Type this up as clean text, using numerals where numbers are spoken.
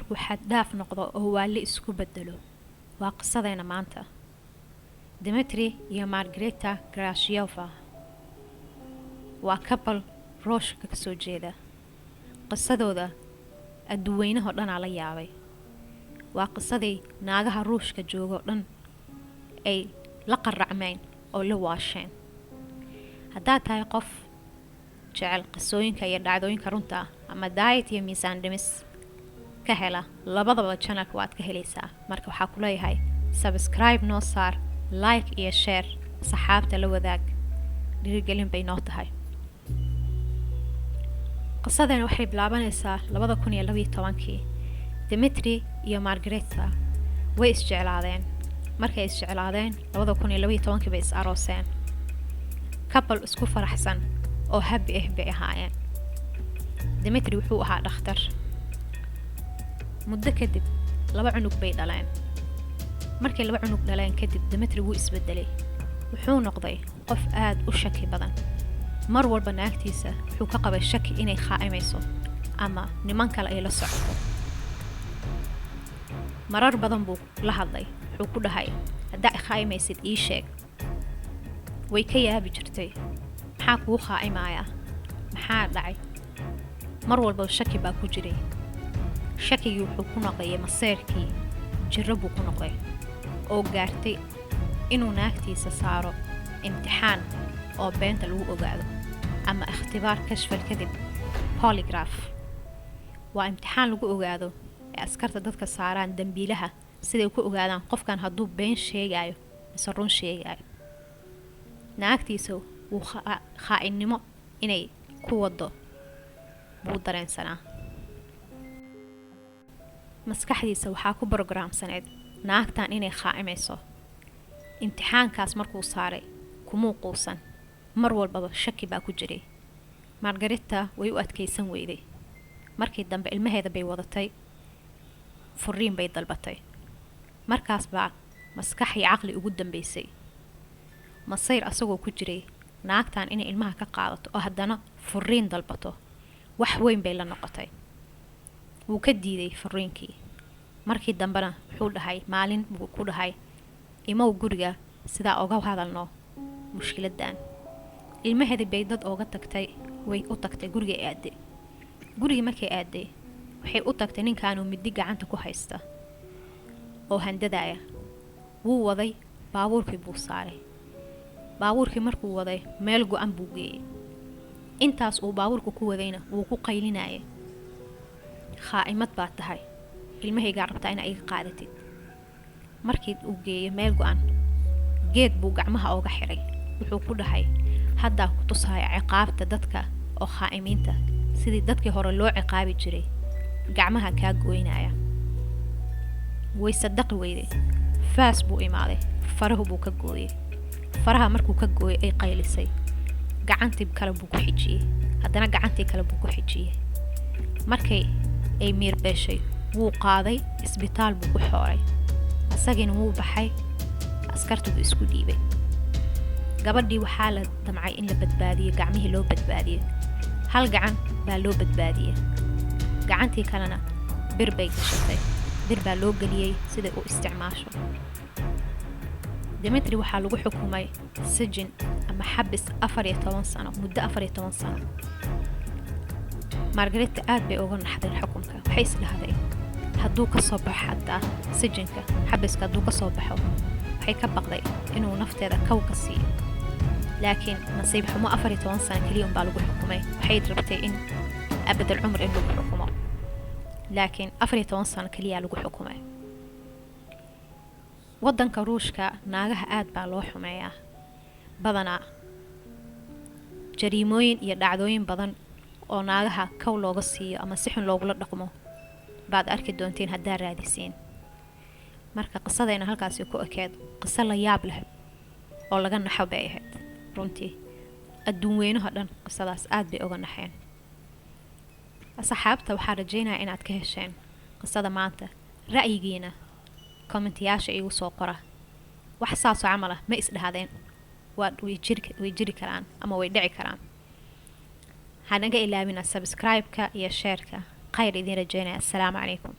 Markuu xad-dhaaf noqdo oo waali isku bedelo. Waa qisadeena maanta. Dimitri iyo Margarita Gracheva waa couple Ruushka ka soo jeeda. Qisadooda adduweynaha oo dhanaa la yaabay. Waa qisadii naagaha Ruushka jooga oo dhan ay la qaracmeen oo la waasheen. Haddaad tahay qof jecel qisooyinka iyo dhacdooyinka runta ah ama diet iyo miisaan dhimis ka hela, labadaba channelka waad ka helaysaa. Marka waxaa ku leeyahay subscribe noo saar, like iyo share, saxaabta la wadaag, dhiirigelin bay noo tahay. Qisadani waxay bilaabanaysaa 2012-kii. Dimitri iyo Margarita way isjeclaadeen. Markay isjeclaadeen, 2012-kii bay is arooseen. Couple isku faraxsan oo happy ah bay ahaayeen. Dimitri wuxuu ahaa dhakhtar. Muddo kadib laba cunug bay dhaleen. Markay laba cunug dhaleen kadib, Dimitri wuu isbedelay. Wuxuu noqday qof aad u shaki badan. Mar walba naagtiisa wuxuu ka qabay shaki inay khaa'imayso ama niman kale ay la socoto. Marar badan buu la hadlay. Wuxuu ku dhahay, "Haddaa i khaa'imaysid, ii sheeg." Way ka yaabi jirtay. "Maxaa kuu khaa'imayaa? Maxaa dhacay?" Mar walba shaki baa ku jiray. Shakigii wuxuu ku noqday maseerkii, jiro buu ku noqday oo gaartay inuu naagtiisa saaro imtixaan oo beenta lagu ogaado ama اختبار كشف الكذب, polygraph. Waa imtixaan lagu ogaado ee askarta dadka saaraan dambiilaha siday ku ogaadaan qofkan hadduu been sheegayo mise run sheegayo. Naagtiisa wuu khaa'inimo inay ku wado buu dareensanaa. Maskaxdiisa waxaa ku brograamsaneyd naagtan inay khaa'imayso. Imtixaankaas markuu saaray, kumuu quusan. Mar walbaba shaki baa ku jiray. Margarita way u adkaysan weyday. Markii dambe ilmaheeda bay wadatay, furiin bay dalbatay. Markaas baa maskax iyo caqli ugu dambeysay. Masayr asagoo ku jiray naagtan inay ilmaha ka qaadato oo haddana furiin dalbato, wax weyn bay la noqotay. Wuu ka diiday furiinkii. Markii dambena wuxuu dhahay, maalin buu ku dhahay, "Imow guriga sidaa oga hadalno mushkiladan." Ilmaheedii bay dad ooga tagtay, way u tagtay, guriga aaday. Gurigii markay aaday, waxay u tagtay ninkaanuu midi gacanta ku haysta oo handadaya. Wuu waday, baabuurkii buu saaray. Baabuurkii markuu waday, meel go-an buu geeyey. Intaas uu baabuurka ku wadayna wuu ku qaylinayay, "Khaa'imad baad tahay, ilmahaygaa rabtaa inaa iga qaadatid." Markii uu geeyey meel go-an, geed buu gacmaha ooga xiray. Wuxuu ku dhahay, "Haddaa ku tusaya ciqaabta dadka oo khaa'imiinta, sidii dadkii hore loo ciqaabi jiray, gacmaha kaa gooynaya." Way sadaqi weyday. Faas buu imaaday, farahu buu ka gooyey. Faraha markuu ka gooyay ay qaylisay. Gacantii kale buu ku xijiyey, haddana gacantii kale buu ku xijiyey. Markay ay miir beeshay, wuu qaaday, isbitaal buu ku xooray. Asagiina wuu baxay, askarta buu isku dhiibay. Gabadhii waxaa la damcay in la badbaadiyo, gacmihii loo badbaadiyo. Hal gacan baa loo badbaadiyey, gacantii kalena bir bay gashatay, bir baa loo geliyey siday u isticmaasho. Dimitri waxaa lagu xukumay sijin ama xabis 14 sano, muddo 14 sano. Margarita aad bay uga naxday xukunka. Waxay isdhahday, hadduu ka soo baxo xataa sijinka, xabiska hadduu ka soo baxo, waxay ka baqday inuu nafteeda kaw ka siiyo. Laakiin nasiib xumo, 14 sano keliya unbaa lagu xukumay. Waxay rabtay in أبد العمر in lagu xukumo, laakiin 14 sano keliya lagu xukumay. Waddanka Ruushka naagaha aad baa loo xumeeyaa. Badanaa jariimooyin iyo dhacdooyin badan oo naagaha kow looga siiyo ama si xun loogula dhaqmo baad arki doontiin haddaa raadisiin. Marka qisadayna halkaasi ku ekeed. Qiso la yaab leh oo laga naxo bay ahayd runtii. Adduun weynaha dhan qisadaas aad bay uga naxeen. Asxaabta, waxaa rajeynaya inaad ka hesheen qisada maanta. Ra'yigiina commentiyaasha iigu soo qora. Wax saasoo camal ah ma isdhahdeen waa way jiri karaan ama way dhici karaan? Hanaga ilaawina subscribe-ka iyo share-ka. Khayr idiin rajeynaya. Assalaamu calaykum.